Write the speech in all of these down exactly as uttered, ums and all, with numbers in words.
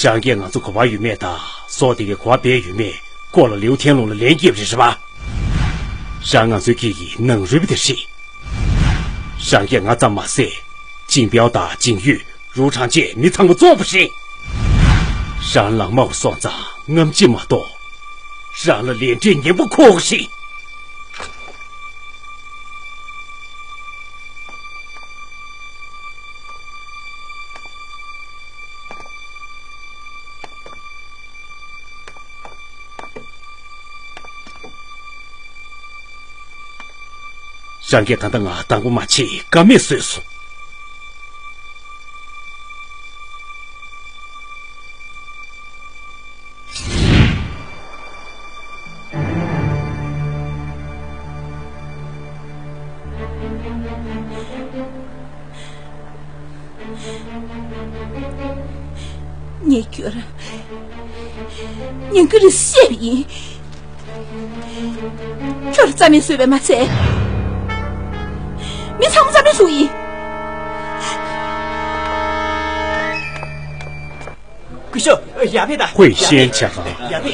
རང་གིས་ང་ཚོ་ག་པར་ཡོད་མེད་དང་སྲོག་དེ་གའི་ག་པར་སྦས་ཡོད་མེད་སྐོར་ལ་ལིའུ་ཐེན་ལུང་ལ་ལན་རྒྱབ་རེད་རེད་པ། རང་ང་ཚོའི་སྐད་ཀྱི་ནང་རུལ་པ་དེ་རེད། རང་གིས་ང་ཙམ་མ་ཟད། ཅིང་པའོ་དང་ཅིང་ཡུས། རུའུ་ཁྲང་ཅེས་མི་ཚང་མ་བཙོངས་པ་རེད། རང་ལག་དམར་བ་སོང་ཙང་རྔམ་བརྗིད་མ་གཏོགས། རང་ལ་ལས་འབྲས་ངན་པ་འཁོར་བ་རེད། རང་གིས་ད་ལྟ་ང་དང་པོ་མ་བྱེད་ཀ་མེད་བཟོས་སོང་། ངས་ཁྱོད་རང་ཉིན་གུང་རེ་བཤད་པ་ཡིན། ཁྱོད་རྩ་མེད་བཟོས་པས་མ་ཚད། མི་ཚང་མ་རྩ་མེད་བཟོ་ཡིན། སྐུ་ཞབས། ཡ་ཕེ་ད། ཧུའེ་ཤན་ཆ་ག་ཡ་ཕེ།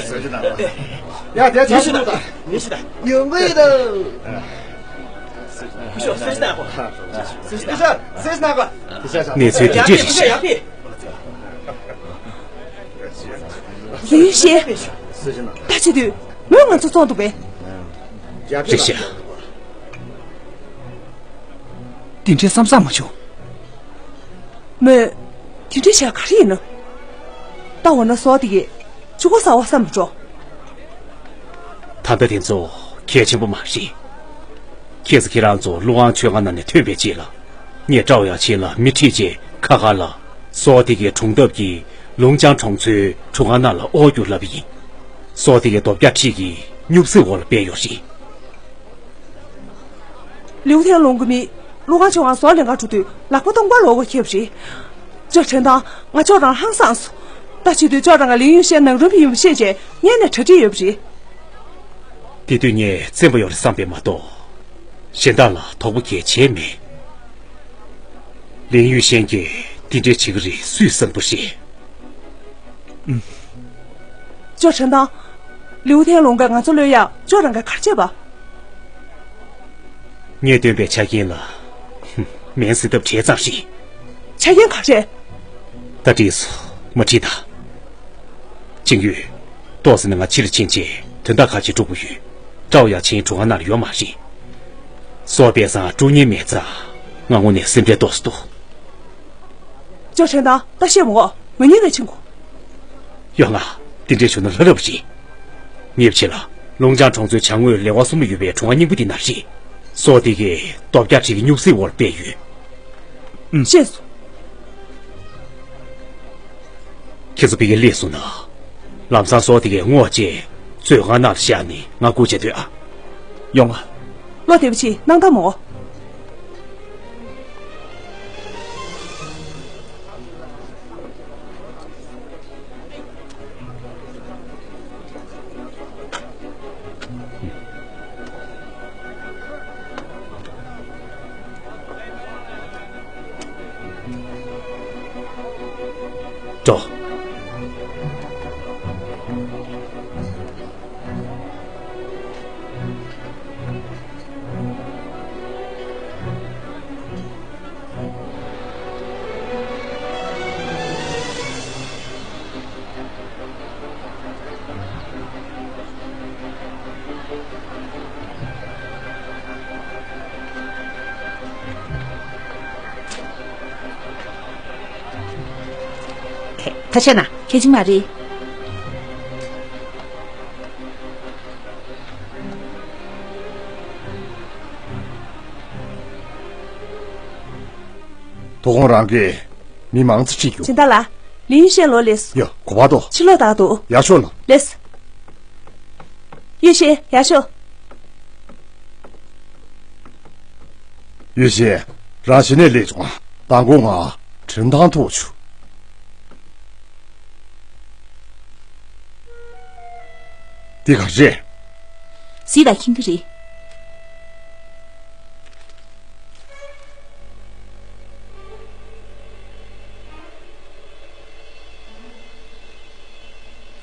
ཡ་དེ་ཆ་ཞིག་ད། ཉེ་ཞིག་ད། ཡོང་གི་ཡོད་ད། སྐུ་ཞབས་སེར་སྣ་གོ་སེར་སྣ་གོ་གནས་ཚུལ་དེ་འདྲས་རེད། ཡ་ཕེ། ལིའུ་ཡུས་ཤན། ད་བྱེད་དུས་མོས་ང་ཚོ་བཙོངས་འདུག་པས། རེད་ཤག་དེ་འདྲའི་བསམ་བསམ་མ་བྱུང་། མོས། དེ་འདྲའི་བྱས་ག་རེ་ཡིན་ན། ད་འོ་ན་སྲོག་དེ་གས་ཆུ་ཁོལ་ཟ་བ་བསམ་མི་འགྲོ། ད་ལྟ་དེ་ཚོ་གལ་ཆེན་པོ་མ་རེད། ཁྱེད་ཚོ་ཁྱེད་རང་ཚོ་ཀླུ་ཁང་མཆོད་ཁང་ནང་ནས་ཐོན་པའི་རྗེས་ལ། ངས་ཀྲའོ་ཡ་ཆིན་ལ་མི་ཁྲིད་རྗེས་ཁ་ཁ་ལ། སྲོག་དེ་གའི་སྒྲུང་ཐབས་ཀྱིས་ལུང་ཅང་གྲོང་ཚོའི་སྒྲུང་ཁང་ནང་ལ་དབོར་རྒྱུ་ལབ་པ་ཡིན། སྲོག་དེ་གའི་རྡོ་བརྒྱ་ཁྲིད་ཀྱིས་སྨྱུག་རྩེ་འོག་ལ་སྦས་ཡོད་རེད། ལིའུ་ཐེན་ལུང་གི་མི་ཀླུ་ཁང་མཆོད་ཁང་བཟོ་ལེན་ག་འགྲོ་དུས་ལག་པ་སྟོང་པ་ལོག་གོ་ཁེབས་རེད། ཅོ་ཁྲེན་ཏང་། ང་ཁྱོད་རང་ཧང་སངས་སོང་། ད་བྱེད་དུས་ཁྱོད་རང་ག་ལིའུ་ཡུས་ཤན་ནང་རུལ་པ་ཡིན་པ་ཤེས་བྱས་སྔོན་ནས་གྲ་སྒྲིག་ཡོད་པ་རེད། དེ་དུས་ངས་བཙན་པོ་ཡོད་རེད་བསམ་པས་མ་གཏོགས། གཞན་དག་ལ་དོགས་པ་གས་བྱས་མེད། ལིའུ་ཡུས་ཤན་གྱིས་འདི་འདྲའི་བྱེད་ཀྱི་རེད་སུས་བསམ་པ་རེད། ཅོ་ཁྲེན་ཏང་། ལིའུ་ཐེན་ལུང་གིས་ང་ཚོ་གློད་ཡག་ཅོ་རང་གིས་ག་རེ་བྱས་པ། ངས་བཏོན་པའི་ཆ་རྐྱེན་ལ། ཧུམ། མིང་གཟིགས་ཐབས་བྲལ་ཙམ་རེད། ཆ་རྐྱེན་ག་རེ། ད་འགྲིག་སོང་། མ་འགྲིག་ད། ཅིང་ཡུས། ཏོག་ཙམ་ནས་ང་ཕྱིར་ཕྱིན་རྗེས་དོན་དག་ཁག་ཅིག་སྒྲུབ་དགོས་ཡོད། ཀྲའོ་ཡ་ཆིན་སྒྲུང་ཁང་ནང་ལ་ཡོད་མ་རེད། སྲོག་སྦས་སར་འགྲོ་མཁན་མེད་ཙང་ང་དངོས་གནས་སེམས་ཁྲལ་ཏོག་ཙམ་འདུག་ཅོ་ཁྲེན་ཏང་། ད་བཤད་མི་དགོས། ང་གཉིས་ཀས་ཕྱིན་དགོས། ཡོང་ང་། དེ་འདྲའི་བྱུང་ན་ལྷ་རབས་རེད། ངེད་ཕྱི་ལ་ལུང་ཅང་གྲོང་ཚོའི་བྱང་ངོས་ལེ་དབར་གསུམ་ལ་ཡོད་པའི་གྲོང་བ་རྙིང་པ་འདི་ན་རེད། སྲོག་དེ་གའི་རྡོ་བརྒྱ་ཁྲི་གི་སྨྱུག་རྩེའི་འོག་ལ་སྦས་ཡོད། ཤེས་སོང་། ཁྱེད་ཚོ་ཕ་གིར་སླེབས་སོང་ན། ལམ་སང་སྲོག་དེ་གའི་སྔོ་བཅས་མཛོད་ཁང་ནང་ལ་བཞག་ནས་ང་སྒུག་བྱས་སྡོད་ཨ། ཡོང་ང་། བློ་བདེ་པོ་བྱེད། སྣང་དག་མ་འོ། འགྲོ། ཁ་ཤས་ན་ཁྱེད་ཅིག་མ་རེད། དོ་དགོང་རང་གིས་མི་མང་ཙམ་ཁྲིད་རྒྱུ། སྦྱིན་བདག་ལགས། ལིའུ་ཡུས་ཤན་ལོག་སླེབས་སོང་། ཡོ། ག་པར་འདུག་ཕྱིར་ལོག་བཏང་འདུག་ཡར་ཤོག་ལོ། ལེས། ཡུས་ཤན། ཡར་ཤོག་ཡུས་ཤན། རང་གཞི་ནས་སླེབས་བྱུང་། མདང་དགོང་ང་ཁྲིན་ཐང་ཐུག་བྱུང་། འདི་ག་རེད། གཟིགས་དང་། མཁྱེན་གྱི་རེད།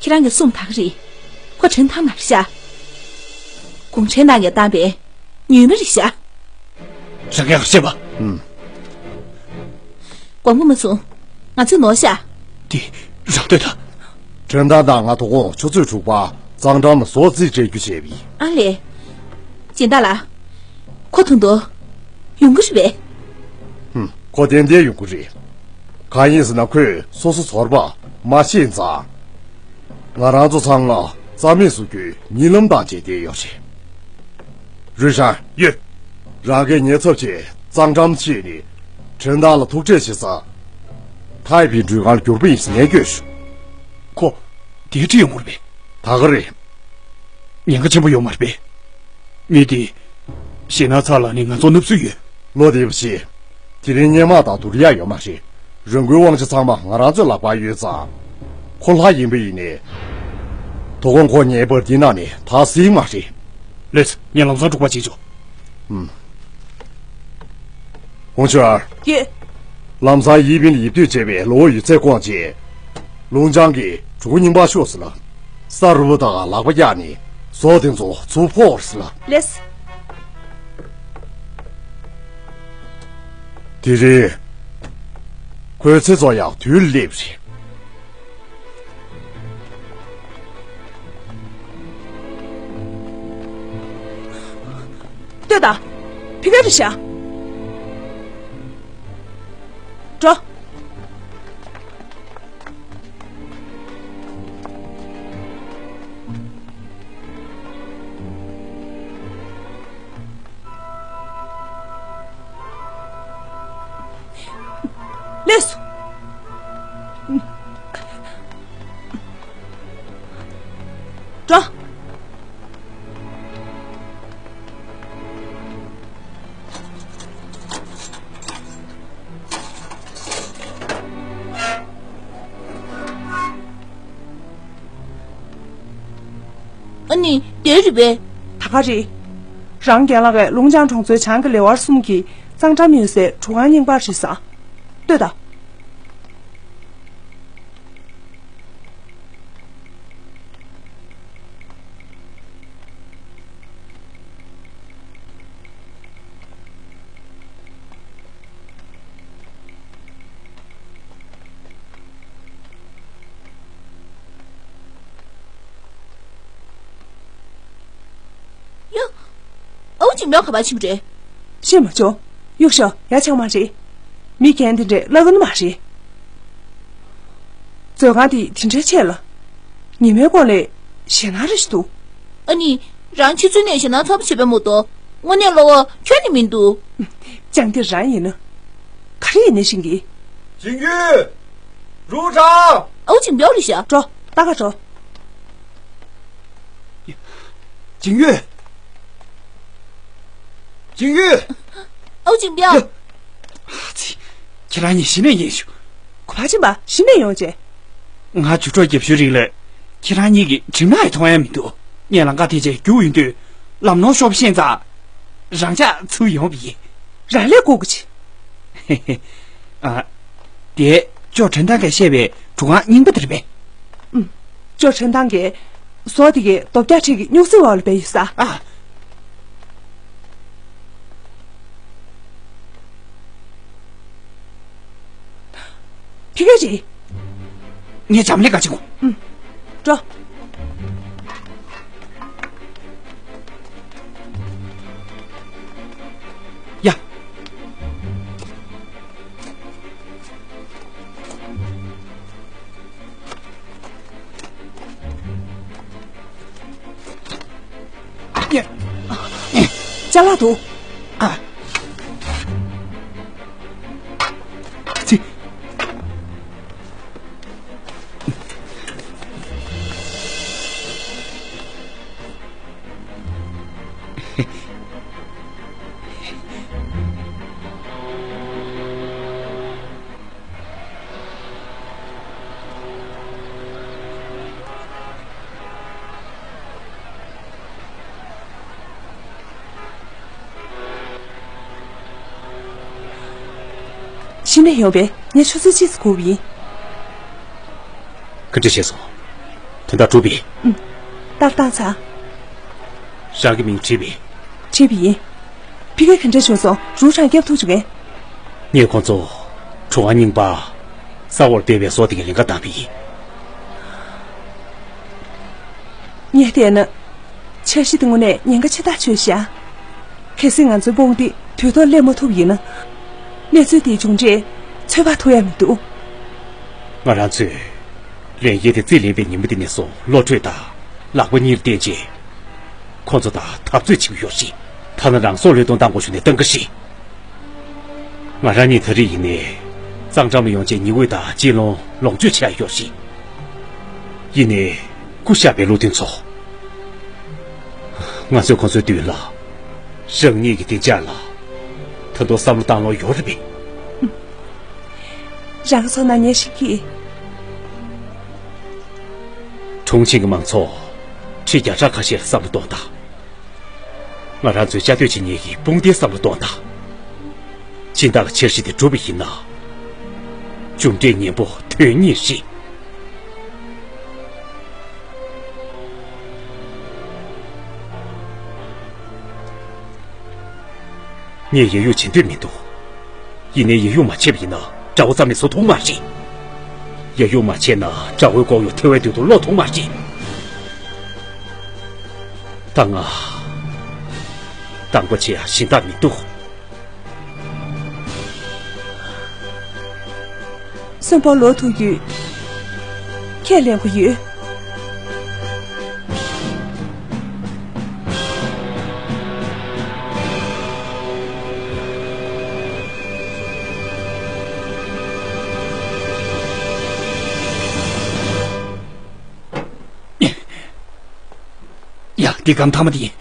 ཁྱེད་རང་གི་སུམ་ད་ག་རེད། ཁོ་ཁྲིན་ཐང་ནང་རེད་ཤག་གུང་ཁྲན་ཏང་གིས་བཏང་བའི་ཉུལ་མི་རེད་ཤག་རང་གིས་ག་རེ་བྱས་པ། ཨུམ། དགོངས་པ་མ་ཚོམ། ང་ཚོས་ནོར་ཤག་དེ་རང་ལྟོས་དང་། ཁྲིན་ཐང་དང་ང་དོ་དགོང་ཆུ་ཚོད་དྲུག་པ་གཙང་འགྲམ་ལ་ཟོག་རྩིས་སྤྲད་རྒྱུ་བྱས་པ་ཡིན། ཨ་ལས། སྦྱིན་བདག་ལགས། ཁོ་ད་དུང་ཡོང་གི་རེད་པས། ཧུམ། ཁོ་ཏན་ཏན་ཡོང་གི་རེད། གང་ཡིན་ཟེར་ན་ཁོས་སོ་སོ་ཚོར་བ་མ་ཤེས་ཙང་། ང་རང་ཚོ་ཚང་མ་རྩ་མེད་བཟོ་རྒྱུའི་གཉིད་ལམ་བཏང་བྱས་བསྡད་ཡོད་རེད། རུས་ཧྲང་། ཡོད། རང་གིས་ཉེན་ཚབས་ཆེད་གཙང་འགྲམ་ཕྱིན་ནས་ཁྲིན་ཐང་ལ་ཐུག་འཕྲད་བྱེད་ས། ཐའེ་པེ་འགྲུལ་ཁང་ལ་བསྒྱུར་པ་ཡིན་ཟེར་ནས་བསྐྱོད་བྱུང་། ཁོ་དེ་འདྲ་ཡོང་གི་རེད་པས། ད་ག་རེད། ཉེན་ཁ་ཆེན་པོ་ཡོད་མ་རེད་པས། མི་དེ། ཞེད་སྣང་ཚ་ལ་ནི་ང་ཚོ་སྣུབ་སུ་ཡོད། བློ་བདེ་པོ་བྱེད། དེ་རིང་སྔོན་མ་དང་དུ་ར་ཡ་ཡོད་མ་རེད། རང་འགུལ་དབང་ཆ་ཚང་མ་ང་རང་ཚོའི་ལག་པར་ཡོད་ཙང་། ཁོ་ལྷ་ཡིན་པ་ཡིན་ནའི། དོ་དགོང་ཁོ་ངའི་པར་འདི་ནང་ནས་ད་གཟིགས་མ་རེད། ལེས། ངས་ལམ་སང་འཁྲུག་པ་བྱེད་ཆོག་ཧུང་ཆུ་ཨར། ཡེ། ལམ་སང་ཡིབ་པིན་ཡིབ་དུས་བྱས་པའི་ལོ་ཡོད་ཚད་བསྐོང་རྗེས། ལུང་ཅང་གིས་གྲུ་གུ་རྙིང་པ་ཤོག་ཟེར་ལ། ས་རུ་བུ་དག་ལག་པ་བཀྱག་ནས་ཟོག་དེ་ཚོ་ཚུར་ཕོག་ཟེར་ལ། ལེས། དེ་རིང་། ཁོའི་ཚེ་སྲོག་ཡང་དུས་ལ་སླེབས་རེད། ལྟོས་དང་། ཕི་ག་རེད་ཤག་འགྲོ། ལེས། འགྲོ། ཨ་ནི་དེ་རེད་པས། ད་ག་རེད། རང་རྒན་ལགས་ཀྱིས་ལུང་ཅང་གྲོང་ཚོའི་བྱང་གི་ལེ་དབར་གསུམ་གྱི་གཙང་འགྲམ་ཡོད་སའི་གྲུ་ཁང་རྙིང་པ་རེད་ས། ལྟོས་དང་། ཡ། ཨའུ་ཅིན་མིའོ་ག་པར་ཕྱིན་པ་རེད། ཤེས་མ་བྱུང་། གཡུག་ཤོག་ཡ་ཆགས་མ་རེད། མི་རྒན་དེ་འདྲས་བརླག་གི་ནི་མ་རེད། མཛོད་ཁང་དེ་དེ་འདྲའི་ཆེ་ལ། ཉི་མའི་གོང་ལས་ཞེད་སྣང་རེ་ཞིག་འདུག་ཨ་ནི། རང་ཕྱི་ཚུལ་ནས་ཞེད་སྣང་ཚ་པོ་བྱེད་པའི་མོ་ཏོ། དངོས་གནས་གློ་བ་ཁྱོན་ནས་མི་འདུག་ཅང་དེ་རང་ཡིན་ན། ག་རེ་ཡིན་ནའི་ཤེས་ཀྱི། ཅིང་ཡུས། རུ་ཁྲང་། ཨའུ་ཅིན་མིའོ་རེད་ཤག་འགྲོ། ལྟ་ག་འགྲོ། ཅིང་ཡུས། ཅིང་ཡུས། ཨའུ་ཅིན་མིའོ། ཨ་ཙི། ཁྱེད་རང་གཉིས་གཞི་ནས་ཡིན་ཞུ། གོ་བ་ཆེན་པ་གཞི་ནས་ཡོང་བྱས། ང་རྒྱུགས་སྤྲོད་བརྒྱབ་ཞུ་རིང་ལ། ཁྱེད་རང་གཉིས་ཀྱི་གྲིབ་ནག་ཡི་མཐོང་ཡ་མི་འདུག་ངས་ལམ་ཁ་དེ་ཅིག་རྒྱུགས་ཡོང་དུས། ལམ་ནོར་ཤོར་ཤེས་ཙང་། རང་འཇགས་ཚུར་ཡོང་བ་ཡིན། རང་ལས་སྒུག་གི་ཆེ། ཨ། དེ་ཅོ་ཁྲེན་ཐང་གིས་བཤད་པའི་གྲུ་ཁང་རྙིང་པ་དེ་རེད་པས། ཨུམ། ཅོ་ཁྲེན་ཐང་གིས་ཟོག་དེ་གའི་རྡོ་བཀྱག་ཁྲིད་ཀྱི་སྨྱུག་རྩེ་འོག་ལ་སྦས་ཡོད་ས། ཨ། ཕི་ག་རེད། ངས་འཇམ་ལས་ཀ་བྱེད་དགོས། ཨུམ། འགྲོ། ཡ། ཡ། ཅ་ལག་འདུག་ཨ། ཙི། གཞི་ནས་ཡོང་བས་ངས་ཆུ་ཚོད་གཅིག་ཙམ་སྒུག་པ་ཡིན། བཀའ་འདྲི་ཞུས་སོང་། དོན་དག་གྲུབ་པས། ཨུམ། ལྟ་བཏང་ཚར། རང་གི་མིང་བྲིས་པས། བྲིས་པ་ཡིན། ཕ་གི་ག་འདྲ་བྱུང་སོང་། རུ་ཧྲང་སྐྱབས་ཐུབ་བྱུང་ངས། ངས་ཁོང་ཚོ་གྲོང་ཁ་རྙིང་པ་གསར་བར་སྤེལ་བའི་བཟོ་དེ་གའི་ལས་ཀ་བཏང་པ་ཡིན། ངས་བལྟས་ན། འཆར་གཞི་དེ་དངོས་གནས་ཉེན་ཁ་ཆེ་ཐག་ཆོད་ཤག་གལ་སྲིད་ང་ཚོའི་དཔུང་སྡེ་དུས་ཐོག་སླེབས་མ་ཐུབ་ཡིན་ན། གནས་ཚུལ་དེའི་མཇུག་འབྲས་ཚོད་དཔག་ཐུབ་ཡ་མི་འདུག་ང་རང་ཚོས་ལས་འགན་དེ་རྩིས་ལེན་པའི་ཉིན་མོ་དེ་ནས་བཟུང་བློ་གྲོས་དང་ལག་པ་གཉིས་ལ་བརྟེན་བྱས། ཁོང་ཚོ་དང་འཐབ་རྩོད་བྱེད་ཀྱི་ཡོད་རེད། ཐ་ན་རང་སྲོག་བློས་གཏོང་བཏང་དགོས་བྱུང་ནའི་བཏང་གི་རེད། ང་རང་གཉིས་ད་རེས་ཡིན་ནའི་གཙང་འགྲམ་ལ་ཡོང་བྱས་ཉི་འོད་དང་དཔྱིད་རླུང་ལོངས་སྤྱོད་བྱས་ཡོད་རེད། ཡིན་ནའི་སྐུ་གཤེགས་པའི་བློ་མཐུན་ཚོ། ང་ཚོས་ཁོང་ཚོའི་མདུན་ལ་རང་ཉིད་ཀྱི་བདེ་འཇགས་ལ་ད་དུང་བསམ་བློ་བཏང་ལོང་ཡོད་རེད་པས། རང་ཚོ་ན་ཉེ་ཞིག་གིས། གྲོང་ཆེན་གྱི་མང་ཚོགས་ཁྲི་བརྒྱ་ཕྲག་ཁ་ཤས་ལ་བསམ་བློ་གཏོང་དང་། ང་རང་ཚོའི་བཅའ་སྡོད་བྱེད་མཁན་གྱི་དཔུང་སྡེའི་བསམ་བློ་གཏོང་དང་། སྦྱིན་བདག་ལ་འཆར་གཞི་དེ་འགྲུབ་པ་ཡིན་ན། མཇུག་འབྲས་ངན་པོ་དོན་གཉིས་རེད། ངས་ཡ་ཡུག་བྱེད་འདོད་མི་འདུག་ཡིན་ནའི་ཡ་ཡུག་མ་བྱས་པ་ཡིན་ན་དགྲ་བོ་རྩ་མེད་བཟོ་ཐུབ་མ་རེད། ཡ་ཡུག་མ་བྱས་ན་དགྲ་བོའི་ལྐོག་གཡོ་ཐེ་བའི་མདུན་དུ་ལོག་ཐུབ་མ་རེད། ད་ང་དང་པོ་བྱེད་ཡ་གཞན་དག་མི་འདུག་གསོན་པོ་ལོ་ཐུག་ཡོད། ཁས་ལེན་དགོས་ཡོད། ཡ། འདི་སྒམ་ཐ་མ་དེ་ཡིན།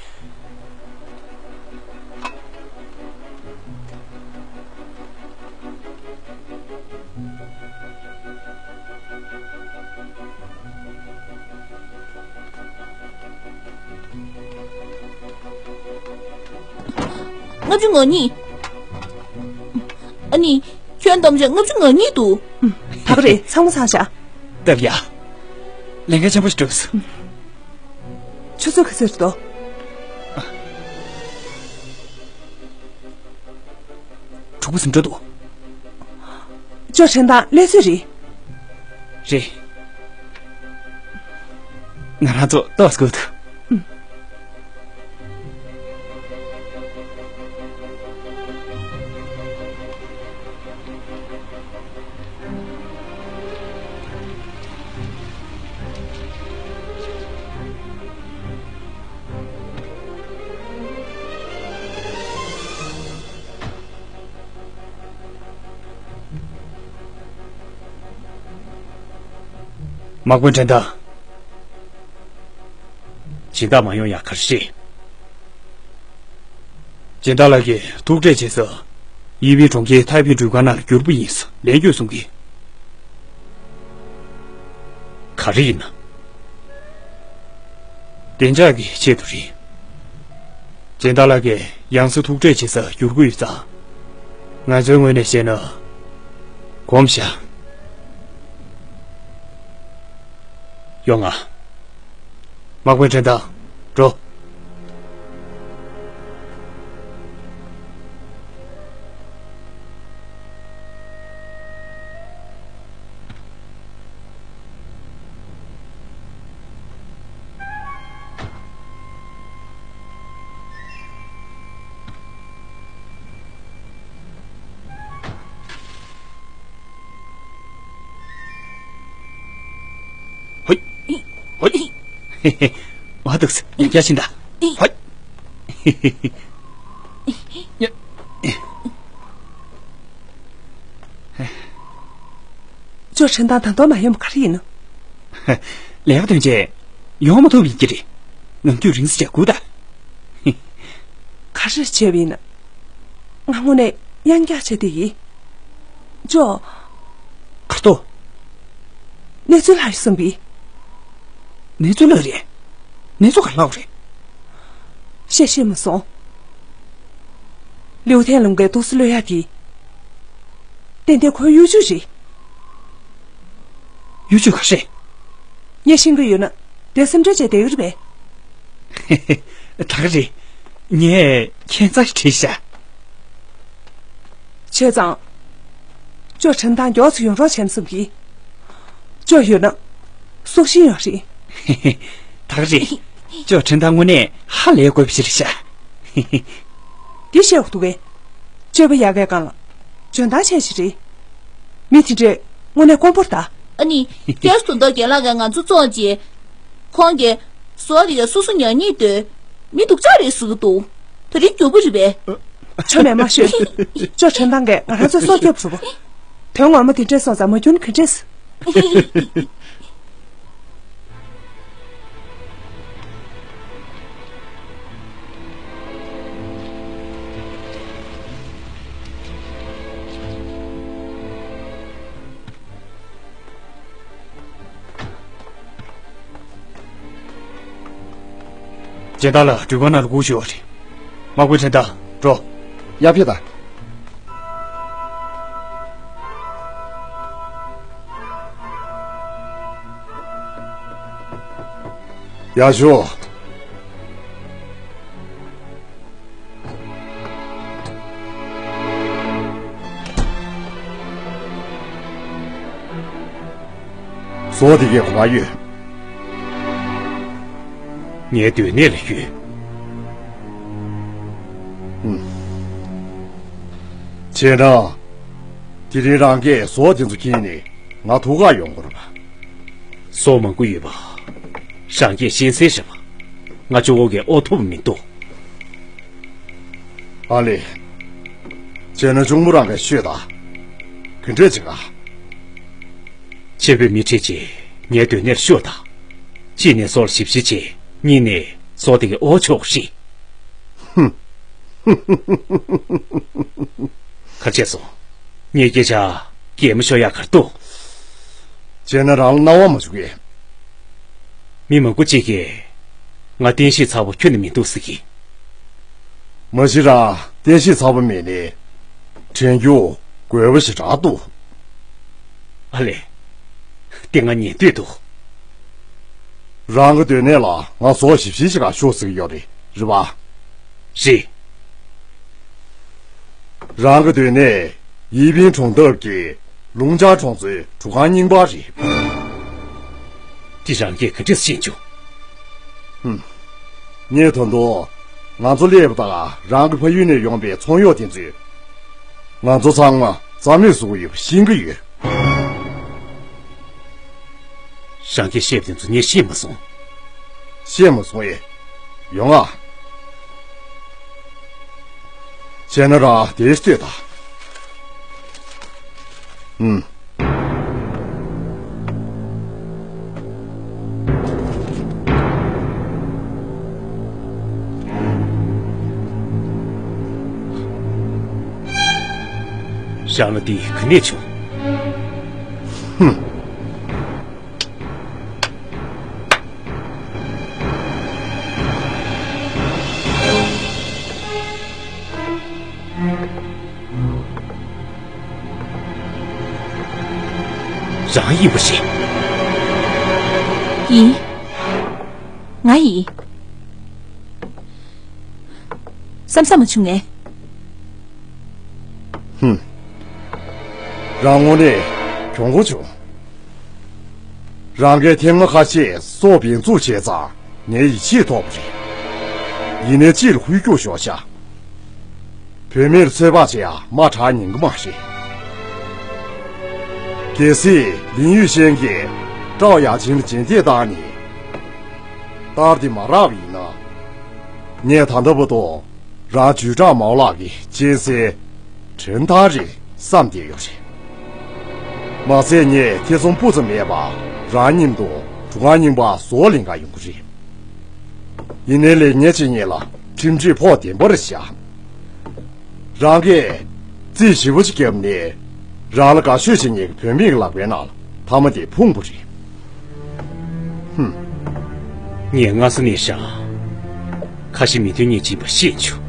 ལྔ་བཅུ་ང་གཉིས། ཨ་ནི། ཁྱོན་བསྡོམས་བྱས་ལྔ་བཅུ་ང་གཉིས་འདུག་ད་ག་རེད། ཚང་མ་ཚང་བཞག་སྟབས་ཡག་ལས་འགན་ཆེན་པོ་ཞིག་གྲུབ་སོང་། ཆུ་ཚོད་ག་ཚོད་རེད་དོ། དྲུག་པ་ཟིན་འགྲོ་འདུག་ཅོ་ཁྲེན་ཏང་སླེབས་ཚོད་རེད། རེད། ང་རང་ཚོ་ཏོག་ཙམ་སྒུག་ཐུབ། དམག་དཔོན་ཁྲེན་ཏང་། སྦྱིན་བདག་མ་ཡོང་ཡ་ག་རེ་རེད། སྦྱིན་བདག་ལགས་ཀྱིས་ཐུག་འཕྲད་བྱེད་ས། ཡི་པི་གྲོང་ཁྱེར་ཐའེ་པེ་འགྲུལ་ཁང་ནང་ལ་བསྒྱུར་བ་ཡིན་ཟེར་ལན་བསྐྱོན་གསུང་གི། ག་རེ་ཡིན་ན། བདེ་འཇགས་ཀྱི་ཆེད་དུ་རེད། སྦྱིན་བདག་ལགས་ཀྱིས་ཡང་སེ་ཐུག་འཕྲད་བྱེད་སར་བསྒྱུར་དགོས་ཡོད་ཙང་། ང་ཚོའི་ངོས་ནས་བཤད་ན། གོམས་བཞག་ཡོང་ང་། དམག་དཔོན་ཁྲེན་ཏང་། འགྲོ། ཧོꯏ། ཧོꯏ། ཨ་འདུག་སེ་ཡང་བསྐྱར་ཕྱིན་ད། ཧོꯏ། ཅོ་ཁྲེན་ཏང་ད་དུང་མ་ཡོང་བ་ག་རེ་ཡིན་ནམ། ལས་ཀ་ཐོན་རྗེས་ཡོང་མ་ཐུབ་ཡིན་གྱི་རེད། ངང་རྒྱུད་རིང་ས་བྱས་སྒུག་ད། ག་རེ་བྱས་པ་ཡིན་ན། ང་དངོས་གནས་གཡང་འཁྱག་ཆགས་བསྡད་ཀྱི། ཅོ། གར་ཏོ། གནས་ཚུལ་ལྷག་ཡོད་བསམ་པས། གནས་ཚུལ་ལྷག་རེད། གནས་ཚུལ་ག་ལྷག་རེད། བཤད་ཤེས་མ་སོང་། ལིའུ་ཐན་ལུང་གའི་ཏོག་ཙམ་གློད་ཡག་དེ། ཏན་ཏན་ཁོའི་གཡོ་ཇུས་རེད། གཡོ་ཇུས་ག་རེ། ངས་ཤེས་ཀྱི་ཡོད་ན་དེ་སེམས་ཁྲལ་བྱས་བསྡད་ཀྱི་རེད་པས། ད་ག་རེད། ངས་ཁྱད་མཚར་དྲིས་ཤག་བྱས་ཙང་། ཅོ་ཁྲིན་ཐང་མགྱོགས་སུ་ཡོང་རོགས་བྱས་ན་བསམ་གི། ཅོ་ཡོད་ན། སྲོག་ཤིང་ཡོད་རེད། ད་ག་རེད། ཅོ་ཁྲིན་ཐང་དངོས་གནས་ཧ་ལས་དགོས་པ་ཞིག་རེད་ཤག་འདི་བཤད་དགོས་འདུག་གས། སྤྱོད་པ་ཡག་གའི་སྒང་ལ། འཇོན་ཐང་ཆེ་ཞིག་རེད། མི་དེ་འདྲས་དངོས་གནས་དཀོན་པོ་རེད་ད། ཨ་ནི། ཁྱེད་སུ་མདོ་རྒན་ལགས་ཀྱིས་ང་ཚོ་བཙོང་རྗེས། ཁོང་གིས་བཟོ་དེ་ག་སོ་སོ་ཉར་སྙིང་འདོད། མི་སྡུག་ཅག་རེད་ཟེར་གྱི་འདུག་ད་རིང་མགྱོགས་པོ་རེད་པས། ཆོ་མེད་མ་ཤོད། ཅོ་ཁྲིན་ཐང་གིས་ང་རང་ཚོའི་སྲོག་སྐྱོབ་རུ་བོ། དོན་ངོ་མ་དེ་འདྲས་སོང་ཙང་མ་གྱུར་ན་ག་འདྲས། ཇན་ཏ་ལགས་འགྲུལ་ཁང་ནང་ལ་སྒུག་བཞུགས་རེད། དམག་དཔོན་ཁྲིན་ཏཱ། འགྲོ། ཡར་ཕེབས་དང་། ཡར་ཤོག་བཟོ་དེ་གའི་གོ་བ་ཡོད། ངའི་སྡོད་གནས་ལ་ཡོད། ཨུམ། བྱས་ན། དེ་རིང་རང་གིས་བཟོ་དེ་ཚོ་ཁྱེར་ནས་ང་ཐུག་ག་ཡོང་དགོས་རེད་པ། བཟོ་མང་པོ་ཡོད་པ། རང་གིས་ཤེས་གསལ་རེད་པ། ང་གཅིག་པོ་གིས་དབོར་ཐུབ་མི་འདུག་ཨ་ལེ། བྱས་ན་གཅུང་མོ་རང་གིས་ཤོད་དང་། ག་འདྲས་བྱེད་ག་ཆེན་པོས་མི་ཁྲིད་ཅིག་ངའི་སྡོད་གནས་ལ་ཤོག་དང་། གཅིག་ནས་བཟོ་ལ་ཞིབ་བཤེར་བྱེད། གཉིས་ནས་བཟོ་དེ་གའི་དབོར་ཆོག་རེད། ཧུམ། ག་རེ་བྱས་སོང་། ངའི་སྐད་ཆ་གད་མོ་ཤོར་ཡག་ག་རེ་འདུག་བྱས་ན་རང་ལ་སྣང་བ་མ་བྱུང་གས། མི་མང་པོ་གཅིག་གིས་ང་བསྟན་བཤིག་ཚར་བ་ཁྱོན་ནས་མི་འདུག་ཟེར་གི། མ་གཞི་རང་བསྟན་བཤིག་ཚར་བ་མེད་ནའི། དྲན་རྒྱུ་དགོས་པ་ཞེ་དྲག་འདུག་ཨ་ལས། དེ་ང་ཉན་འདོད་འདུག་རང་གི་སྡོད་གནས་ལ་ང་བཟོ་ཞིབ་བཤེར་ཞིག་ག་ཤོག་ཟེར་གི་ཡོད་རེད། རེད་པ། རེད། རང་གི་སྡོད་གནས་ཡི་ཕིན་གྲོང་འདབས་ཀྱི་ལུང་ཅང་གྲོང་ཚོའི་གྲུ་ཁང་རྙིང་པ་རེད། དེ་རང་གིས་ག་འདྲས་ཤེས་བྱུང་། ཧུམ། ངས་ད་དུང་ང་ཚོ་སླེབས་པ་དང་རང་གི་ཕ་ཡུལ་ནས་ཡོང་པའི་ཚོང་གཡོག་དེ་ཚོས་ང་ཚོ་ཚང་མ་རྩ་མེད་བཟོ་གི་ཡོད་པ་ཤེས་ཀྱི་ཡོད། རང་གིས་བཤད་པ་དེ་ཚོ་ངས་ཤེས་མ་སོང་། ཤེས་མ་སོང་ཨེ། ཡོང་ཨ། བྱས་ན་རང་དེར་ལྟོས་དང་། ཨུམ། ཞང་ལ་འདི་ག་ནས་བྱུང་། ཧུམ། རང་ཡིན་པ་རེད། ཡིན། ང་ཡིན། བསམ་བསམ་མ་བྱུང་ངས། ཧུམ། རང་ངོ་ནས་གྱོང་པོ་བྱུང་། རང་གིས་ཐེངས་མ་ཁ་ཤས་སྲོག་འབེན་འཛུགས་བྱས་ཙང་ངའི་ཡིད་ཆེས་ཐོབ་པ་རེད། ཡིན་ནའི་ཅི་ལ་ཧུད་སྐྱུག་ཤོར་ཤག་བུད་མེད་ལ་ཚོད་དཔག་བྱེད་ཡ་མ་དྲག་ཉན་གི་མ་རེད། གལ་སྲིད་ལིན་ཡུས་ཤན་གྱིས་ཀྲའོ་ཡ་ཆིན་ལ་རྗེས་འདེད་བཏང་ནས་སྟར་དེ་མ་རག་པ་ཡིན་ན། ངས་ད་ལྟ་བར་དུ་རང་ཇུས་དྲག་མའོ་ལགས་ཀྱི་གཅན་གཟན་ཁྲིན་ཐང་རེད་བསམ་བསྡད་ཡོད་རེད། མ་ཚད་ངས་ཐེ་ཚོམ་སྤུ་ཙམ་མེད་པར་རང་མཉམ་དུ་གྲུ་ཁང་རྙིང་པ་བཟོ་ལེན་ག་ཡོང་གི་རེད། ཡིན་ནའི་ལས་ངན་བྱེད་མཁན་ལ་ཁྲིམས་ཁྲིམས་ཕོག་བདེན་པ་རེད་ཤག་རང་གིས་རྩིས་ཞིབ་པོ་ཅིག་བརྒྱབ་ནས་རང་ལ་དགའ་ཤོས་བྱེད་མཁན་གྱི་བུད་མེད་ཀྱི་ལག་པའི་ནང་ལ་མཐའ་མ་དེ་ཕུང་བ་རེད། ཧུམ། ངས་སྔ་ས་ནས་ཤག་ཁ་ཞེ་མི་མཐུན་གཉིས་ཕྱིན་པ་ཤེས་བྱུང་།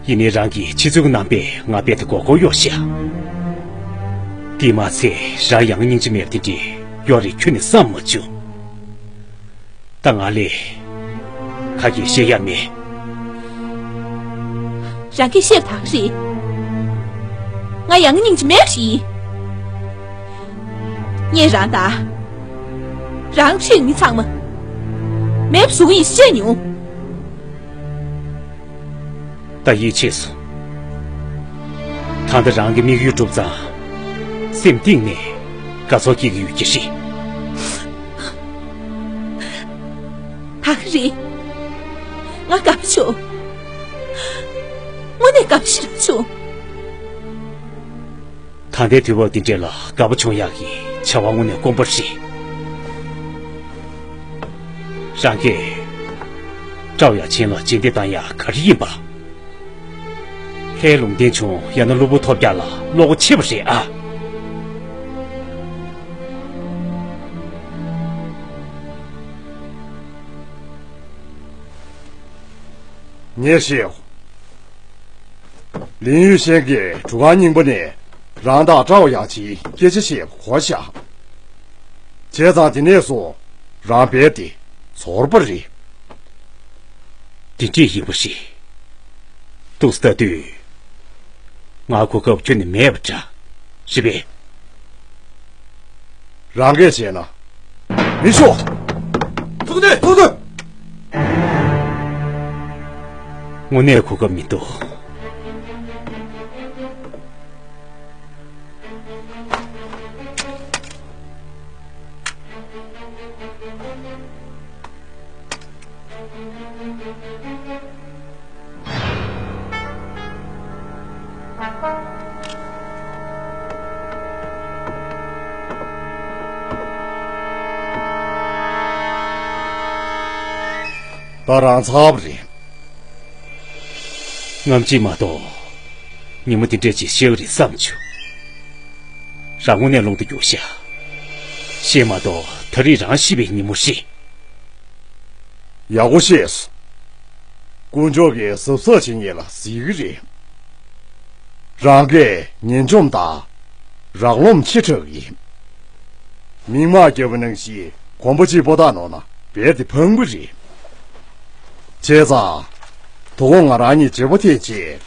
ཡིན་ནའི་རང་གི་ཕྱི་ཚུལ་གྱི་རྣམ་པས་ང་རྦད་དེ་མགོ་སྐོར་གཡོག་ཤག་དེས་མ་ཚད་རང་ཡང་སྙིང་རྗེ་མེད་པ་དེ་འདྲའི་ ཡོད་རེད། ཁྱོན་ནས་བསམ་མ་བྱུང་། ད་ང་ལས་ཁ་གིས་བཤད་ཡ་མེད། རང་གིས་བཤད་པ་དག་རེད། ང་ཡང་སྙིང་རྗེ་མེད་པ་ཞིག་ཡིན། ངས་རང་དང་། རང་ཁྲིད་མི་ཚང་མ་མེད་པ་བཟོ་གི་ཡིན་ཤེས་མྱོང་། ད་ཡིད་ཆེས་སོང་། ད་ལྟ་རང་གི་དམིགས་ཡུལ་གྲུབ་ཙང་། སེམས་གཏིང་ནས་དགའ་ཚོར་སྐྱེ་གི་ཡོད་ཀྱི་རེད། ད་ག་རེད། ང་དགའ་པོ་བྱུང་། དངོས་གནས་དགའ་པོ་ཞེ་དྲག་བྱུང་། ད་ལྟའི་དུས་བབ་འདི་འདྲ་ལ་དགའ་པོ་བྱུང་ཡག་གི་བྱ་བ་དངོས་གནས་དཀོན་པོ་རེད། རང་གིས་ཀྲའོ་ཡ་ཆིན་ལ་རྗེས་འདེད་བཏང་ཡག་ག་རེ་ཡིན་པ། ལྷའི་ལུང་བསྟན་བྱུང་ཡང་ན་གློ་བུར་ཐོལ་རྒྱག་ལ་བློ་ཁོག་ཆེ་བ་རེད་ཨ། ངས་ཤེས། ལིན་ཡུས་ཤན་གྱིས་གྲུ་ཁང་རྙིང་པ་ནས་རང་དང་ཀྲའོ་ཡ་ཆིན་སྐད་ཆ་བཤད་པ་གོ་བཞག་བྱས་ཙང་དེ་ནས་བཟུང་རང་རྦད་དེ་ཚོར་བ་རེད། དེ་འདྲས་ཡིན་པ་རེད། འདུག་སེ་ལྟ་དུས། ང་གོ་སྐབས་ཁྱོན་ནས་མེད་པ་འདྲ། རེད་པས། རང་གིས་བྱས་ན། མི་ཤོག་ཐུག་ནས་ཐུག་ནས། དངོས་གནས་གོ་སྐབས་མི་འདུག་ད་རང་ཚར་བ་རེད། ངམ་གཅིག་མ་གཏོགས་ཉིན་མོ་འདི་འདྲས་ཅིག་ཤི་བ་རེད་བསམ་བྱུང་། རང་དངོས་གནས་ཀློང་དུ་རྒྱུགས་ཤག་བཤད་མ་གཏོགས་ད་རེས་རང་ཤི་བའི་ཉིན་མོ་རེད། ཡག་པོ་ཤེས་སོང་། དཀོན་མཆོག་གིས་གཟབ་གཟབ་བྱེད་མཁན་ལ་གཟིགས་ཀྱི་རེད། རང་གིས་ངན་འཇོམས་དང་རང་རློམ་ཆེ་དྲགས་ཡིན། མིག་མངས་རྒྱབ་པ་ནང་བཞིན་གོམ་པ་གཅིག་པོ་ད་ནོར་ན་རྦད་དེ་ཕངས་པ་རེད། བྱས་ཙང་། དོ་དགོང་ང་རང་གཉིས་བརྗེ་པོ་འཐེན་བྱས།